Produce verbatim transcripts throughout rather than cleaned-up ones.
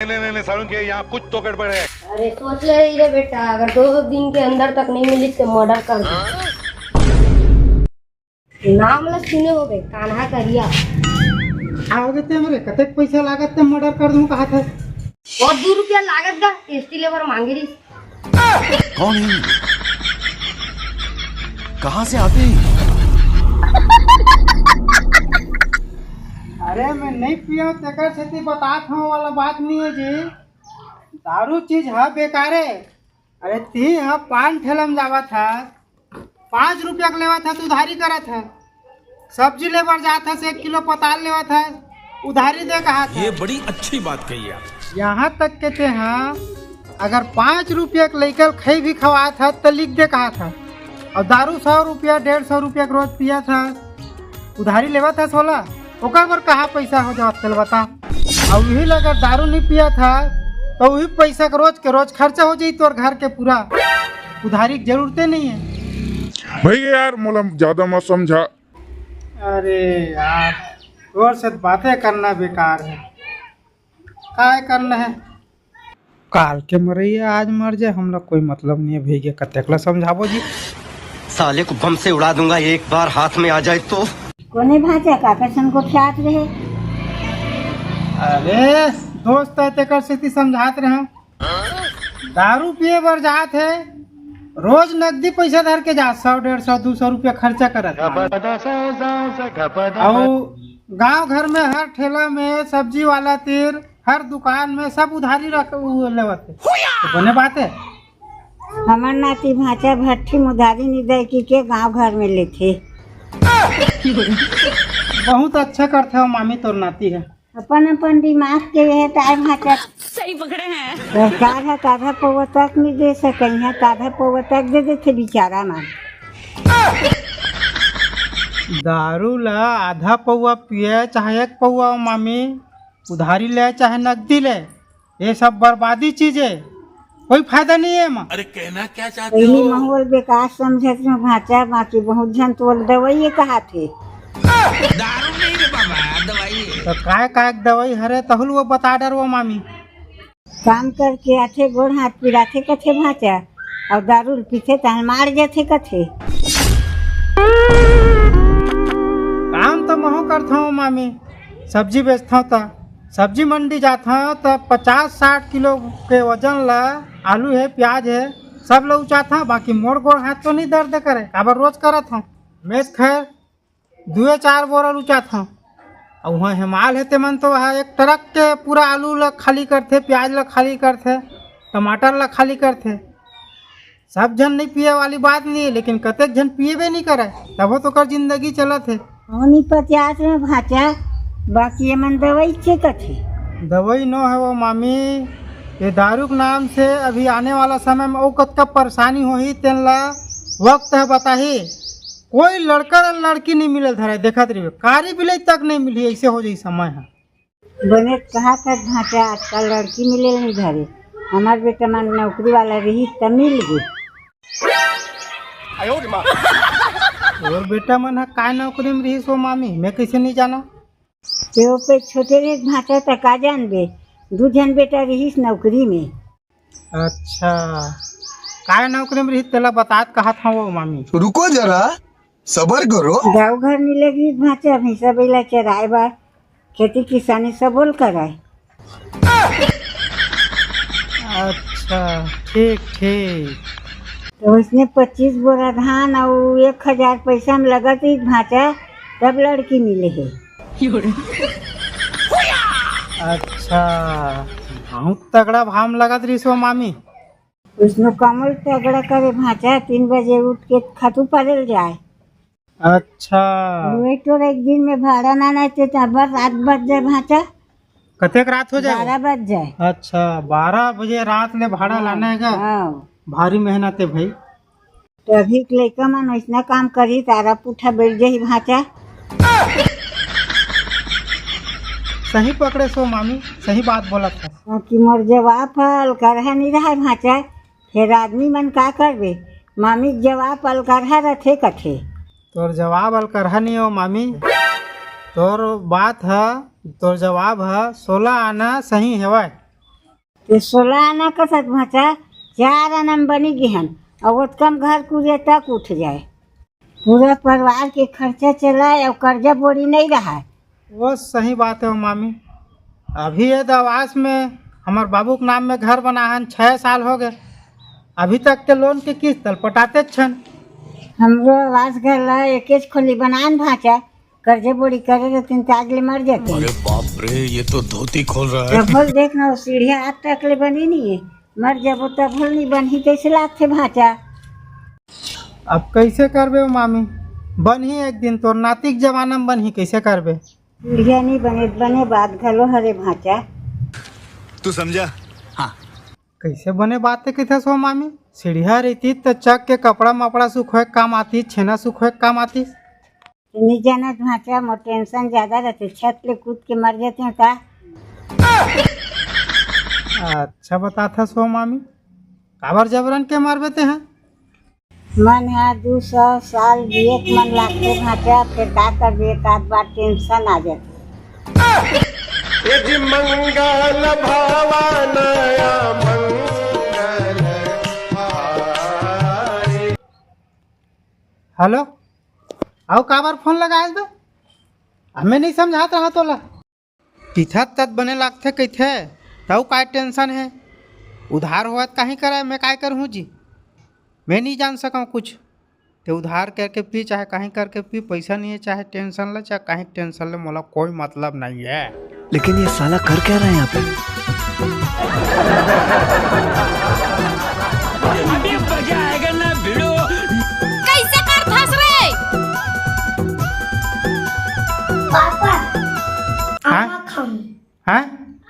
नहीं नहीं नहीं, सारुण के यहाँ कुछ तो गड़बड़ है। अरे सोच ले रही रे बेटा, अगर दो दिन के अंदर तक नहीं मिली तो मर्डर कर दे। नाम ला सुने होबे, कान्हा करिया। आओगे ते हमरे, कतेक पैसा लागत ते मर्डर कर दूं कहा था। और दो रुपया लागत गा, टेस्टी लेबर मांगे रही। कौन है? कहाँ से आते हैं? अरे मैं नहीं पिया, तेकर सेती बतात हूँ वाला बात नहीं है जी। दारू चीज है बेकारे। अरे ती ह पान ठेला में जावत ह, पाँच रुपया के लेवत ह, तू उधारी करत ह। सब्जी ले बर जात ह, से एक किलो पताल लेवत ह, उधारी दे कहा था। ये बड़ी अच्छी बात कही आप। यहाँ तक के ते ह अगर पाँच रुपया के लइका ल खई भी खवात ह त लिख दे कहा था। और दारू सौ रुपया डेढ़ सौ रुपया के रोज पियत ह, उधारी लेवत ह सोला, ओकर बर कहाँ पैसा हो जावत चल बता। और वही ल अगर दारू नहीं पियत ह तो वही पैसा के रोज के रोज खर्चा हो जाई तोर घर के पूरा। उधारी के जरूरते नहीं है। भैया यार मोला ज्यादा मत समझा। अरे यार, तोर से बातें करना बेकार है, काय करना है? काल के मरैया आज मर जाए, हमला कोई मतलब नहीं है भैया, कतेक ला समझाबो जी। साले को बम से उड़ा दूंगा एक बार हाथ में आ जाए तो। कोने भांचा काकर संग गोठियात रहे? अरे दोस्त है तेकर सेती समझात रहे। दारू पिए बर जात है, रोज नकदी पैसा धर के जात, सौ डेढ़ सौ दो सौ रुपया खर्चा करत। अउ गांव घर में हर ठेला में सब्जी वाला तीर हर दुकान में सब उधारी रख उ लेवत है। तो बने बात है। हमर नाती भांचा भट्ठी में उधारी नहीं दे कि के गांव घर में लेथे। बहुत अच्छा करथे हो मामी तोर नाती है। अपन अपन दिमाग के ये ताय भांचा। सही पकड़े हैं। सरकार है ताधा पौवा तक नहीं दे सके, यहाँ ताधा पौवा तक दे देथे बेचारा मन। दारू ला आधा पौवा पिए चाहे एक पौवा मामी, उधारी ले चाहे नकदी ले, ये सब बर्बादी चीज है, कोई फायदा नहीं है एमा। अरे कहना क्या चाहते पहली हो? माहौल बेकार समझत में भांचा, बाकी बहुत झन तो दवाई ये कहा थे। दारू नहीं रे बाबा, दवाई है। तो काय काय दवाई हरे तहुल वो बता डर वो मामी। काम करके आथे गोड़ हाथ पिराथे कथे भांचा, और दारू ल पीथे तहन मार जाथे कथे। काम तो महू करथव मामी, सब्जी बेचथव त सब्जी मंडी जाथव त पचास साठ किलो के वजन ला आलू है, प्याज है, सब ला उचाथव, बाकी मोर गोड़ हाथ तो नहीं दर्द करे, काबर रोज करत हव। मेस खैर दुए चार बोरा ल उचाथव। अउ उहाँ हेमाल हे तेमन तो वहाँ एक ट्रक के पूरा आलू ला खाली करथे, प्याज ला खाली करथे, टमाटर ला खाली करथे। सब झन नहीं पिए वाली बात नहीं है, लेकिन कतेक झन पिएबे नहीं करे, तभो तो ओकर जिंदगी चलत है। हमनी पचास में भांचा, बाकी ये मन दवाई से कथे। दवाई नो है वो मामी, ये दारू के नाम से अभी आने वाला समय में वो कतका परेशानी होही, तेन ला वक्त है बताही। कोई लड़का ला लड़की नहीं मिलल धरे, देखत रहिबे, कारी बिलाई तक नहीं मिली, ऐसे हो जाई समय है। बने कहा था भांचा, आजकल लड़की मिले नहीं धरे। हमार बेटा मन नौकरी वाला रही त मिल गई। और बेटा मन हा काय नौकरी में रही सो मामी, मैं कैसे नहीं जाना? ते ओ पे छोटे रहे भांचा त का जानबे, दू झन बेटा रहीस नौकरी में। अच्छा, काय नौकरी में रही तेला बतात कहत हव वो मामी। रुको जरा, सबर करो। गाँव घर मिले रही भांचा, भैंसा बैला चराए बर, खेती किसानी सब बोल कराए। अच्छा, ठीक ठीक। तो उसने पच्चीस बोरा धान और एक हजार पैसा में लगत ही भांचा, तब लड़की मिले है। अच्छा, बहुत तगड़ा भाव में लगत रही सो मामी। उसने कमल तगड़ा करे भांचा, तीन बजे उठ के खातू पारल जाए। अच्छा। वही तो एक दिन में भाड़ा ना नहीं ते तो बस रात बज जाए भांचा। कतेक रात हो जाए? बारह बज जाए। अच्छा, बारह बजे रात ले भाड़ा हाँ, लाना है का? हाँ। भारी मेहनत है भाई। तो अभी के लइका मन ऐसना काम करी, तारा पुठा बैठ जाही भांचा। सही पकड़े सो मामी, सही बात बोलत हस। कि मोर जवाब ह अलकरहा नहीं रहे भांचा, फिर आदमी मन का करबे? मामी के जवाब अलकरहा रथे कथे। तोर जवाब अलकरहा नहीं हो मामी, तोर बात ह, तोर जवाब ह सोला आना सही हेवय। ते सोलह आना कसत भांचा, चार आना म बनी गिहन, अउ ओतकम घर कुरिया तक उठ जाए। पूरा परिवार के खर्चा चलाए अउ कर्जा बोड़ी नइ रहाय। वो सही बात हे वो मामी, अभी ये दवास में हमर बाबू के नाम में घर बनाहन, छह साल हो गए, अभी तक ते लोन के किस्त ल पटाते छन। हमरो आवास घर ला एकेच खोली बनान भांचा, कर्जा बोड़ी करे रहतिन त आज ले मर जाते। अरे बाप रे, ये तो धोती खोल रहा है। तभो ल देख ना, वो सीढ़िया आज तक ले बनी नहीं है, मर जाबो तभो ल नहीं बनही, कैसे लागथे भांचा? अब कैसे करबे वो मामी, बनही एक दिन, तोर नाती के जमाना में बनही, कैसे करबे? सीढ़िया नहीं बने, बने बात घलो हरे भांचा। तू समझा? हाँ। कैसे बने बात हे कहिथस वो मामी? सीढ़िया रहितिस त चक के कपड़ा मपड़ा सुखोए के काम आतिस, छेना सुखोए के काम आतिस। नहीं जानत भांचा, मोर टेंशन ज्यादा रहते, छत ले कूद के मर जाते हैं का? अच्छा बताथस वो मामी, काबर जबरन के मरबे ते हैं? मन ह दू सौ साल जिए के मन लागथे भांचा, फेर का करबे, एक आध बार टेंशन आ जाथे। यदि मंगल भवन मंगल हारी। हेलो, अउ काबर फोन लगाए बे? हमें नहीं समझात रहा तोला। पीथत तत बने लागथे कहिथे, तउ काय टेंशन हे? उधार होवत काहीं करय, मैं काय करहूँ जी? मैं नहीं जान सकौं कुछ। ते उधार करके पी, चाहे काहीं करके पी, पैसा नहीं है, चाहे टेंशन ले, चाहे काहीं टेंशन ले, मोला कोई मतलब नहीं है। लेकिन ये साला कर क्या रहा है यहाँ पे? अभी मजा आएगा ना भिड़ो। कैसे करथस रे? पापा, हाँ? आमा खाऊं। हाँ?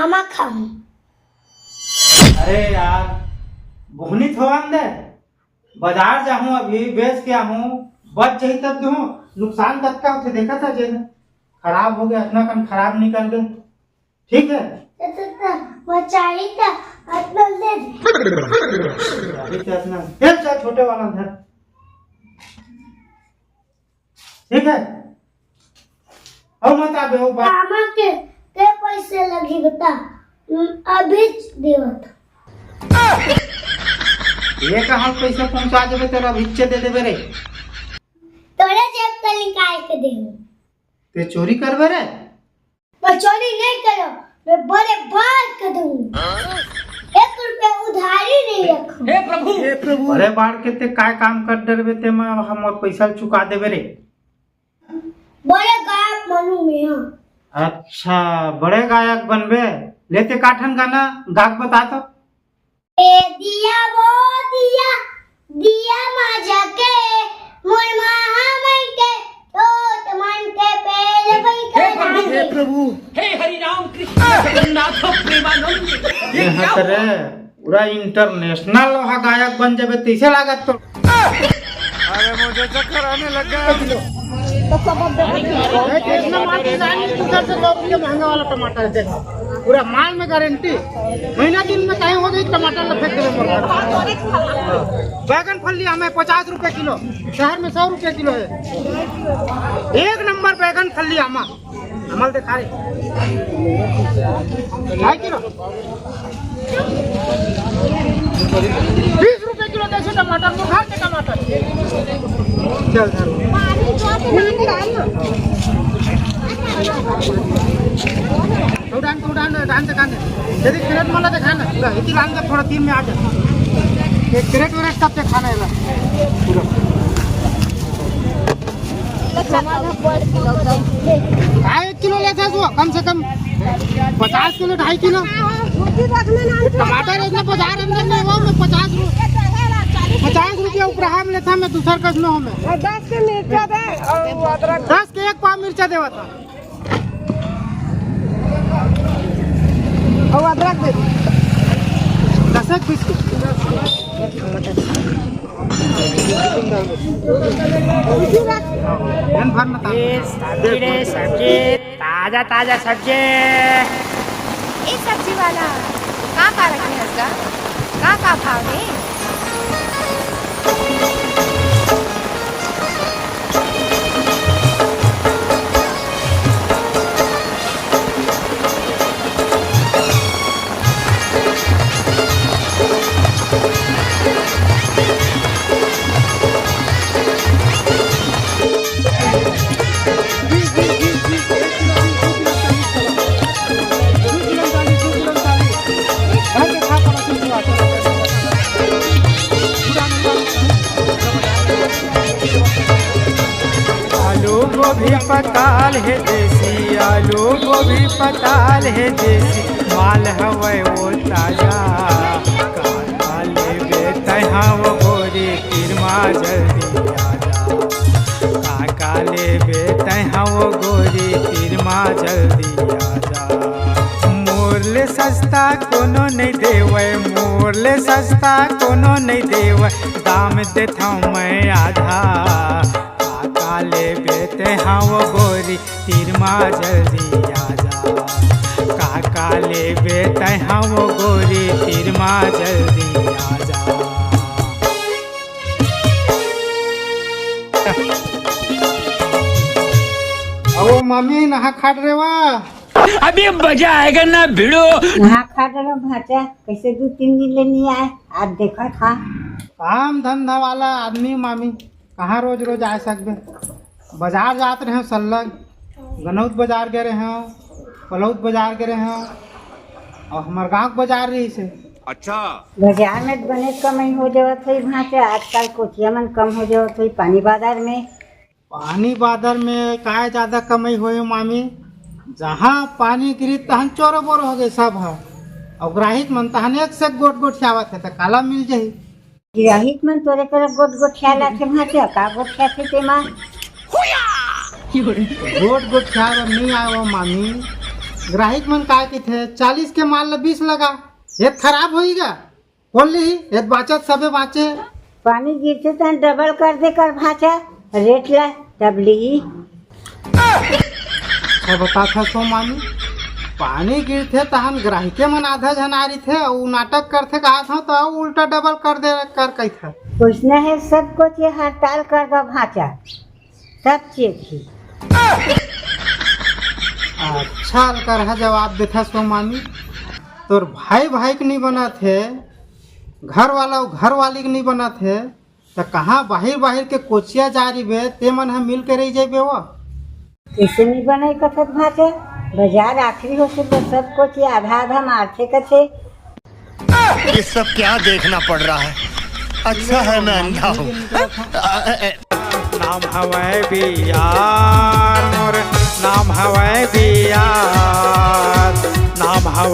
आमा खाऊं। अरे यार, बोहनी थोड़न दे, बाजार जाहूं, अभी बेच के आहूं, बच जाही तब दूं। नुकसान कतका होथे देखत हे जेन, खराब हो गया, अतना कन खराब निकल गए। ठीक है? तो, तो, तो, वो चाहिए था, अतना दे दे। अभी तो अतना, ये चल छोटे वाला धर। ठीक है? अउ मत आबे, ओ बात। आमा के, के पैसे लगी बता, अभीच देवत। ये कहाँ पैसा पहुंचा देबे, तेरा अभीचे दे देबे रे। तोरे जेब से निकाल के दे। ते चोरी करबे रे? मैं चोरी नहीं करो, मैं बड़े बार कर दूं। एक रुपया उधारी नहीं रखूं। हे प्रभु, हे प्रभु। बड़े बार के ते काय काम कर डरबे ते, मैं हमर पैसा चुका देबे रे। बड़े गायक बनूं मैं, हाँ। अच्छा, बड़े गायक बनबे। लेते काठन गाना गाक बता तो। ए दिया वो दिया, दिया माझा के, मोर माहा मन के, तोत मन के पेल बन हे प्रभु, हे प्रभु। हे हरि राम कृष्ण जगन्नाथ प्रेमानंद। ये ये क्या हंस रे, हुआ? पूरा इंटरनेशनल वहाँ गायक बन जाबे, तैसे लागत तो। अरे मुझे चक्कर आने लग गया। इतना माल की लाइन नहीं, उधर से दो रुपये महंगा वाला टमाटर है, देखो। पूरा माल में गारंटी, महीना दिन में कहीं हो जाए टमाटर ला फेंक देबे मोर घर। बैगन फल्ली हमें पचास रुपए किलो, शहर में सौ रुपए किलो है। एक नंबर बैगन फल्ली आमा, हमल दिखा रे। ढाई किलो, बीस रुपए किलो देसी टमाटर, मुखर के टमाटर। चल धर। उड़ान, उड़ान, उड़ान से कान। यदि कैरेट वाला देखा ना, पूरा इति लान के थोड़ा तीन में आ जा। ये कैरेट वैरेट सब देखा ना, ये ला। पूरा। ढाई एक किलो लेता है वो, कम से कम पचास किलो, ढाई किलो। टमाटर इतना बाजार अंदर नहीं हुआ, मैं पचास रु-, पचास रुपया उपराहा में लेता, मैं दूसर कस में हूँ मैं। और दस के मिर्चा दे, और अदरक। दस के एक पाव मिर्चा देवा था। और अदरक दे दो। दस एक पीस के। ध्यान भर मत ये सब्जी रे, सब्जी, ताजा ताजा सब्जी। ए सब्जी वाला, का का रखे हस गा? का का भाव हे? गोभी पताल हे देसी, आलू गोभी पताल हे देसी, माल हवय वो ताजा। का का लेबे तैं हव गोरी, तीर मा जल्दी आजा। का का लेबे तैं हव गोरी, तीर मा जल्दी आजा। मोर ले सस्ता कोनो नइ देवय, मोर ले सस्ता कोनो नइ देवय, दाम देथव मैं आधा। का का लेबे तैं हव गोरी, तीर मा जल्दी आजा। का का लेबे तैं हव गोरी, तीर मा जल्दी आजा। अहो मामी, नहा खाट रे वा। अभी मजा आएगा ना भिड़ो। नहा खाट रे भांचा, कइसे दू तीन दिन ले नइ आय, आज देखत हा। काम धंधा वाला आदमी मामी, कहाँ रोज रोज आ सकबे? बाजार जात रहेंव सल्लग, गनौत बाजार गे रहेंव, पलौत बाजार गे रहेंव, अउ हमर गांव के बाजार रहिसे। अच्छा। बाजार में तो बने कमई हो जावत होही भांचा, आजकल कोचिया मन कम हो जावत होही पानी बादर में। पानी बादर में काय जादा कमई होय मामी, जहाँ पानी गिरी तहन चोरो बोरो हो गे सब ह, अउ ग्राहिक मन तहन एक से गोट गोठियावत हे, त काला मिल जाही। गिराहिक मन तोरे करा गोट गोठिया लाथे भांचा, का गोठियाथे तेमा? गोट गोठिया बर नइ आय वो मामी, ग्राहिक मन का कहिथे, चालीस के माल ल बीस लगा, ये खराब होई गा? कोन लिही? ये बाचत सबे बाचे। पानी गिरथे तहन डबल कर दे कर भांचा, रेट ला तब लिही। अच्छा बता था सो मामी, पानी गिरथे तहन ग्राहिके मन आधा झन आ रहिथे, अउ नाटक करथे कहा था तो अउ उल्टा डबल कर दे कर कहिथे। कुछ न है, सब कुछ ये हड़ताल कर दो भांचा, सब चीज ही। अच्छा अलकरहा जवाब देथा सो मामी, तोर भाई भाई के नहीं बनत हे, घर वाला अउ घर वाली के नहीं बनत हे, त कहाँ बाहिर बाहिर के कोचिया जा रहिबे, ते मन ह मिल के रहि जइबे वो। कइसे नइ बनय कथस भांचा? बाजार आखिरी होथे त सब कुछ आधा आधा मारथे कथे। ये सब क्या देखना पड़ रहा है? अच्छा है मैं अंधा हूँ। नाम हवय बियार मोर, नाम हवय बियार, नाम हवय